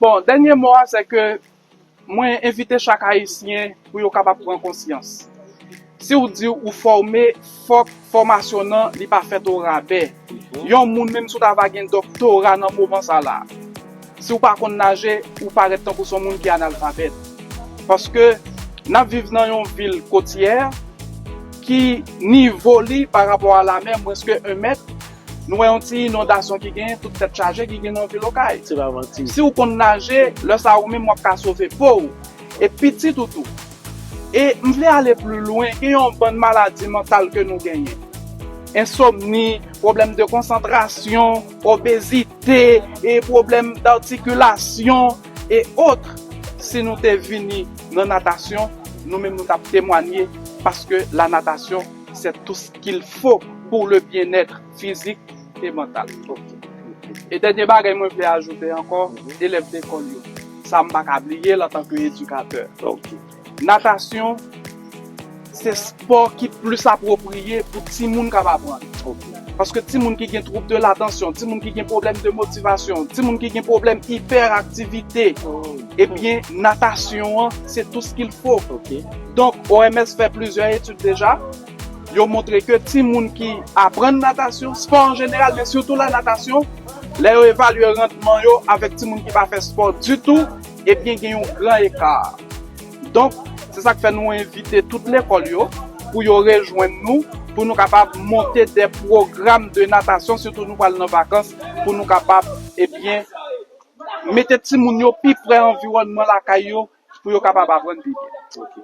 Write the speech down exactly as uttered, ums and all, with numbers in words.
Bon, dènye mo a, se ke mwen envite chak Ayisyen pou yo kapab pran konsyans. Si w di ou fòme, fòk fòmasyon nan li pa fèt o rabè. Yon moun, menm si w ta va gen doktora nan moman sa la, si w pa konn naje, ou parèt tankou se yon moun ki analfabèt. Paske n ap viv nan yon vil kotyè ki nivo li pa rapò a lamè mwens ke en mèt. Nou wè yon ti inondasyon ki genyen, tout tèt chaje ki gen nan vil Okay. Se pa manti. Si w konn naje, lè sa a ou menm w ap ka sove po w e pitit ou tou. E m vle ale pli lwen, gen yon bann maladi mantal ke nou genyen. Ensomni, pwoblèm de konsantrasyon, obezite, e pwoblèm d'articulation et autres. Si nou te vini nan natasyon, nou menm nou t ap temwanye, paske la natation, c'est tout ce qu'il faut pour le bien-être physique et mental. E dènye bagay mwen vle ajoute ankò, elèv lekòl yo. Sa m pa ka bliye l antanke edikatè. Natasyon, se spò ki plis apwopriye pou timoun k ap aprann. Paske timoun ki gen twoub de latansyon, timoun ki gen pwoblèm de motivasyon, timoun ki gen pwoblèm ipèraktivite, ebyen, natasyon an, se tout ce qu'il faut. Donk, O M S fè plizyè etid deja. Yo montre ke timoun ki aprann natasyon, spò an jeneral, men sitou la natasyon, lè yo evalye randman yo avèk timoun ki pa fè spò ditou, ebyen, gen yon gran eka. Donk, se sa k fè nou envite tout lekòl yo pou yo rejwenn nou, pou nou kapab monte de pwogram de natasyon, sitou nou pral nan vakans, pou nou kapab, ebyen, mete timoun yo pi pre anviwònman lakay yo, pou yo kapab aprann pi byen.